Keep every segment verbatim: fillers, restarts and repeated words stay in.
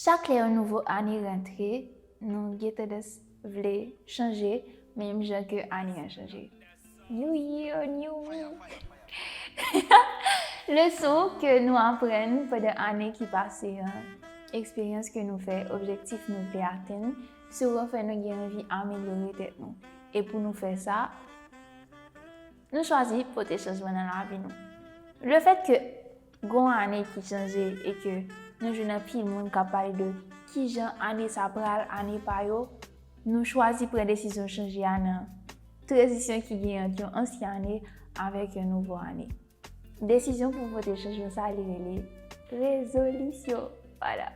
Chak lè yon nouvo ane rantre, nou gen tandans vle chanje menm jan ke ane an chanje. New year, new me. Leson ke nou aprann pandan ane ki pase an, eksperyans ke nou fè, objektif nou vle atenn, souvan fè nou gen anvi amelyore tèt nou. E pou nou fè sa, nou chwazi pote chanjman nan lavi nou. Lefèt ke gon ane ki chanje e ke nou jwenn anpil moun k ap pale de kijan ane sa pral, ane pa yo, nou chwazi pran desizyon chanje a nan tranzisyon ki gen ant yon ansyen ane avèk yon nouvo ane. Desizyon pou pote chanjman sa, li rele rezolisyon. Vwala.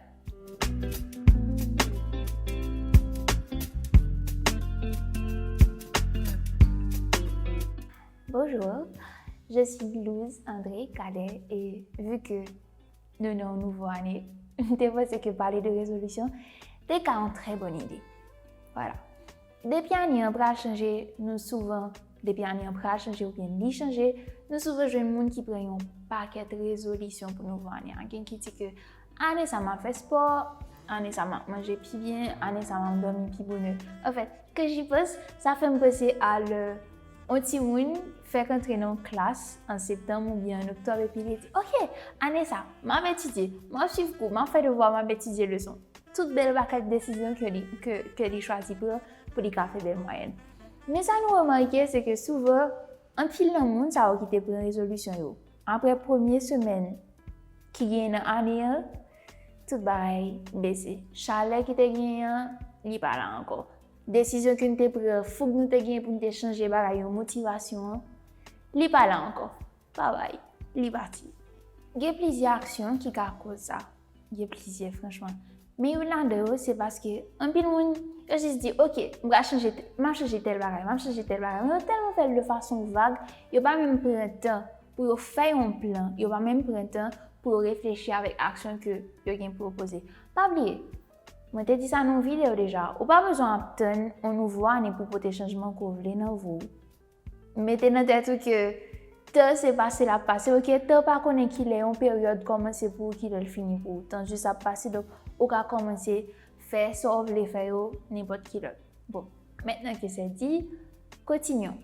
Bonjour, je suis Louz André Cadet et vu que nou nan yon nouvo ane, m te panse ke pale de rezolisyon te ka yon trè bòn ide. Vwala. Depi ane an pral chanje, nou souvan, depi ane an pral chanje oubyen li chanje, nou souvan jwenn moun ki pran yon pakèt rezolisyon pou nouvo ane an. Gen ki di ke ane sa m ap fè spò, ane sa m ap manje pi byen, ane sa m ap dòmi pi bonè. Anfèt, quand j'y pense, sa fè m panse a lè yon timoun fèk antre nan yon klas an septanm oubyen an oktòb epi li di, "Ok, ane sa, m ap etidye, m ap swiv kou, m ap fè devwa, m ap etidye leson." Tout bèl pakèt desizyon ke li, ke, ke li chwazi pran pou li ka fè bèl mwayèn. Men sa nou remake, se ke souvan, anpil nan moun sa yo ki te pran rezolisyon yo, apre premye semèn ki genyen nan ane an, tout bagay bese. Chalè ki te genyen an, li pa la ankò. Desizyon ke n te pran, foug nou te genyen pou n te chanje bagay yo, motivasyon an, li pa la ankò. Babay, li pati. Gen plizyè aksyon ki ka koz sa. Gen plizyè, franchman. Men youn ladan yo, se paske anpil moun, yo jis di, "Ok, m pral chanje, m ap chanje tèl bagay, m ap chanje tèl bagay." Men yo tèlman fè l de fason vag, yo pa menm pran tan pou yo fè yon plan, yo pa menm pran tan pou yo reflechi avèk aksyon ke yo gen pou yo poze. Pa bliye, mwen te di sa nan yon videyo deja, ou pa bezwen ap tann yon nouvo ane pou pote chanjman ke w vle nan vi w. Mete nan tèt ou ke tan se pase l ap pase, ok? Tan pa konnen kilè yon peryòd kòmanse pou ou, kilè l fini pou ou. Tan jis ap pase, donk ou ka kòmanse fè sa w vle fè yo nenpòt kilè. Bon, mentnan ke sèt di, kontinyon.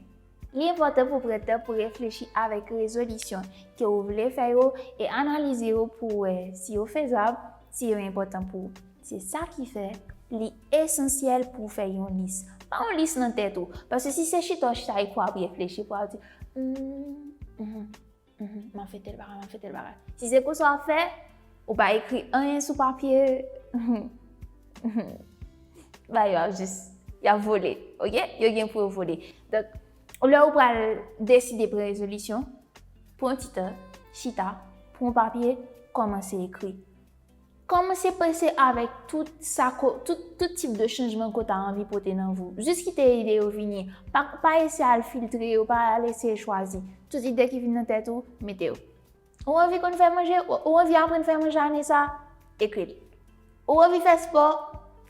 Li enpòtan pou w pran tan pou reflechi avèk rezolisyon ke w vle fè yo e analize yo pou w wè si yo fezab, si yo enpòtan pou ou. Se sa ki fè li esansyèl pou w fè yon lis. Pa yon lis nan tèt ou. Paske si se chita w chita ekri w ap reflechi pou w ap di, "Hmm, mhm, mhm, m ap fè tèl bagay, m ap fè tèl bagay." Si se konsa w ap fè, ou pa ekri anyen sou papye, bagay yo ap jis, y ap vole, ok? Yo gen pou yo vole. Donk, lè ou pral deside pran rezolisyon, pran ti tan, chita, pran papye, kòmanse ekri. Kòmanse panse avèk tout sa ko, tout, tout tip de chanjman ke w ta anvi pote nan vi w. Jis kite ide yo vini. Pa, pa eseye al filtre yo, pa al eseye chwazi. Tout ide ki vin nan tèt ou, mete yo. Ou anvi konn fè manje? Ou, ou anvi aprann fè manje ane sa? Ekri l. Ou anvi fè spò?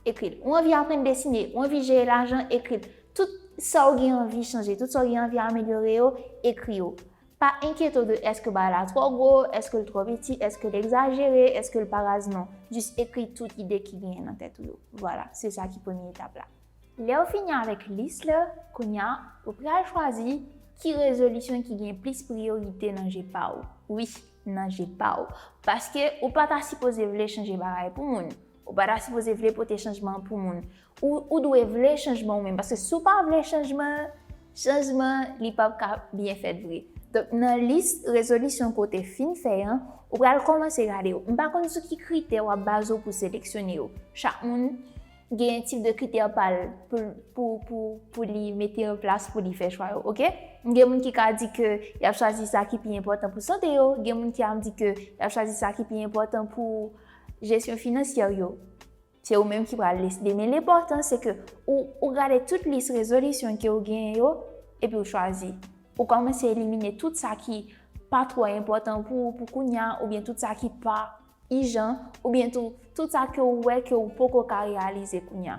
Ekri l. Ou anvi aprann desine? Ou anvi jere lajan? Ekri l. Tout sa w gen anvi chanje, tout sa w gen anvi amelyore yo, ekri yo. Pa enkyete w de èske bagay la twò gwo, èske l twò piti, èske l egzajere, èske l pa raz, non. Jis ekri tout ide ki genyen nan tèt ou yo. Vwala, se sa ki premye etap la. Lè w fini avèk lis la, kounye a, ou pral chwazi ki rezolisyon ki gen plis priyorite nan je pa w. Wi, nan je pa w. Paske ou pa ta sipoze vle chanje bagay pou moun. Ou pa ta sipoze vle pote chanjman pou moun. Ou, ou dwe vle chanjman ou menm. Paske si w pa vle chanjman, chanjman, li p ap ka byen fèt vre. Donk, nan lis rezolisyon ke w te fin fè an, ou pral kòmanse gade yo. M pa konn sou ki kritè w ap baze w pou seleksyone yo. Chak moun gen tip de kritè pa l pou, pou, pou, pou li mete an plas pou li fè chwa yo, ok? Gen moun ki ka di ke y ap chwazi sa ki pi enpòtan pou sante yo, gen moun ki ap di ke y ap chwazi sa ki pi enpòtan pou jesyon finansyè yo. Se ou menm ki pral deside. Men lenpòtan, se ke ou, ou gade tout lis rezolisyon ke w genyen yo, epi w chwazi. Ou kòmanse elimine tout sa ki pa twò enpòtan pou ou pou kounye a, oubyen tout sa ki pa ijan, oubyen tou, tout sa ke w wè ke w poko ka reyalize kounye a.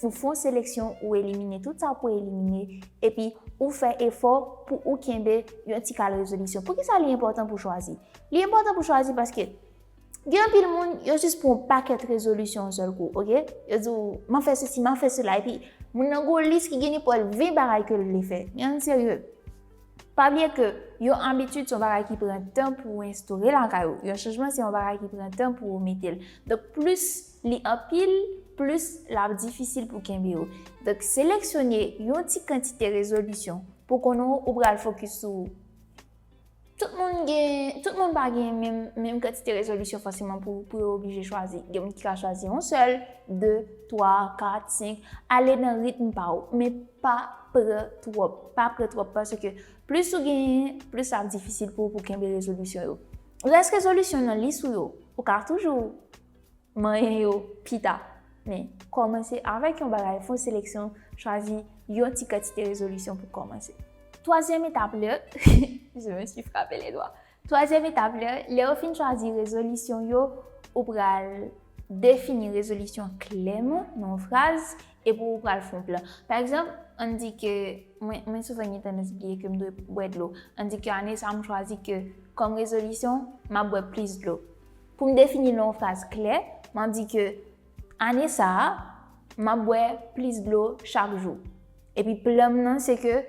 Ou fè yon seleksyon, ou elimine tout sa w pou elimine, epi ou fè efò pou ou kenbe yon ti kal rezolisyon. Poukisa li enpòtan pou chwazi? Li enpòtan pou chwazi paske Gen anpil moun, yo jis pran yon pakèt rezolisyon yon sèl kou, oke? Yo di w, "M ap fè sesi, m ap fè sela," epi moun nan gen yon lis ki gen nenpòt ven bagay ke l vle fè. Men ann serye. Pa bliye ke yon abitid se yon bagay ki pran tan pou w enstore lakay ou. Yon chanjman se yon bagay ki pran tan pou w mete l. Donk, plis li anpil, plis l ap difisil pou kenbe yo. Donk, seleksyone yon ti kantite rezolisyon pou konnen ou pral fokis sou ou. Tout moun gen, tout moun pa gen menm, menm kantite rezolisyon fòseman pou, pou yo oblije chwazi. Gen moun ki ka chwazi yon sèl, de, twa, kat, senk, ale nan ritm pa w, men pa pran twòp, pa pran twòp, paske plis ou genyen, plis sa ap difisil pou ou pou kenbe rezolisyon yo. Rès rezolisyon nan lis ou yo, ou ka toujou manyen yo pita. Men, kòmanse avèk yon bagay, fè yon seleksyon, chwazi yon ti kantite rezolisyon pou kòmanse. Twazyèm etap la, je me suis frappé les doigts. Twazyèm etap la, lè yo fin chwazi rezolisyon yo, ou pral defini rezolisyon klèman nan yon fraz, epi ou pral fè yon plan. Pa egzanp, ann di ke mwen, mwen souvan gen tandans bliye ke m dwe bwè dlo. Ann di ke ane sa a, m chwazi ke kòm rezolisyon, m ap bwè plis dlo. Pou m defini l nan yon fraz klè, m ap di ke ane sa a, m ap bwè plis dlo chak jou. Epi plan m nan, se ke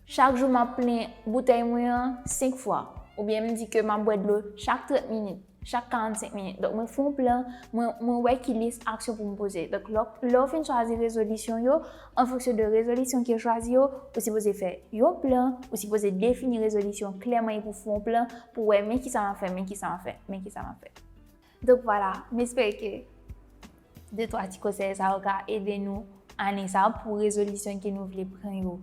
chak jou m ap plen boutèy mwen an senk fwa. Oubyen m di ke m ap bwè dlo chak trant minit, chak karannsenk minit. Donk, mwen fè yon plan, mwen, mwen wè ki lis aksyon pou m poze. Donk, lè, lè w fin chwazi rezolisyon yo, an fonksyon de rezolisyon ke w chwazi yo, ou sipoze fè yon plan, ou sipoze defini rezolisyon klèman epi w fè yon plan pou w wè men kisa m ap fè, men kisa m ap fè, men kisa m ap fè. Donk, vwala, m espere ke de twa ti konsèy sa yo ka ede nou ane sa pou rezolisyon ke nou vle pran yo.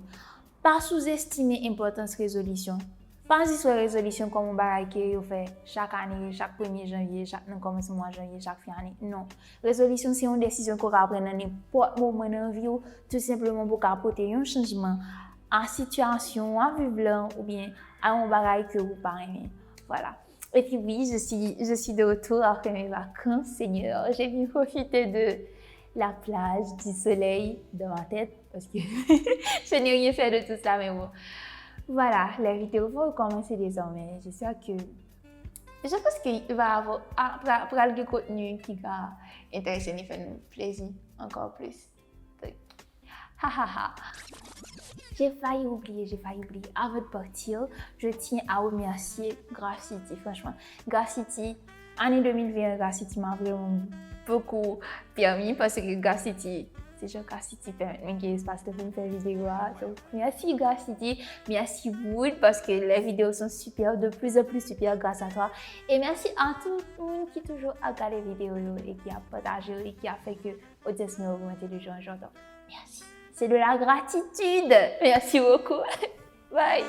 Pa souzestime enpòtans rezolisyon. Pa jis wè rezolisyon kòm yon bagay ke yo fè chak ane, chak premye janvye, chak nan kòmansman mwa janvye, chak fen ane. Non. Rezolisyon se yon desizyon ke w ka pran nan nenpòt moman nan vi w, tou senpleman pou w ka pote yon chanjman a sitiyasyon w ap viv lan oubyen a yon bagay ke ou pa renmen. Vwala. Et puis oui, je suis, je suis de retour après mes vacances, Seigneur. J'ai pu profiter de la plage, du soleil dans ma tête, parce que je n'ai rien fait de tout ça, mais bon. Voilà, la vidéo va recommencer désormais. J'espère que, je pense qu'il va avoir, ah, pral, pral gen kontni ki ka enterese nou, fè nou plezi ankò plis. Ha ha ha. J'ai failli oublier, j'ai failli oublier. Avant de partir, je tiens à remercier Gracity. Franchement, Gracity, année deux mille vingt, Gracity m'a vraiment beaucoup permis parce que Gracity, c'est genre Gracity permet de gagner espace de faire vidéo. Donc, merci Gracity, merci Wood parce que les vidéos sont super, de plus en plus super grâce à toi. Et merci à tout le monde qui toujours a regardé vidéo et qui a partagé et qui a fait que audience mwen ogmante de jou an jou. Donk, mèsi. C'est de la gratitude. Merci beaucoup. Bye.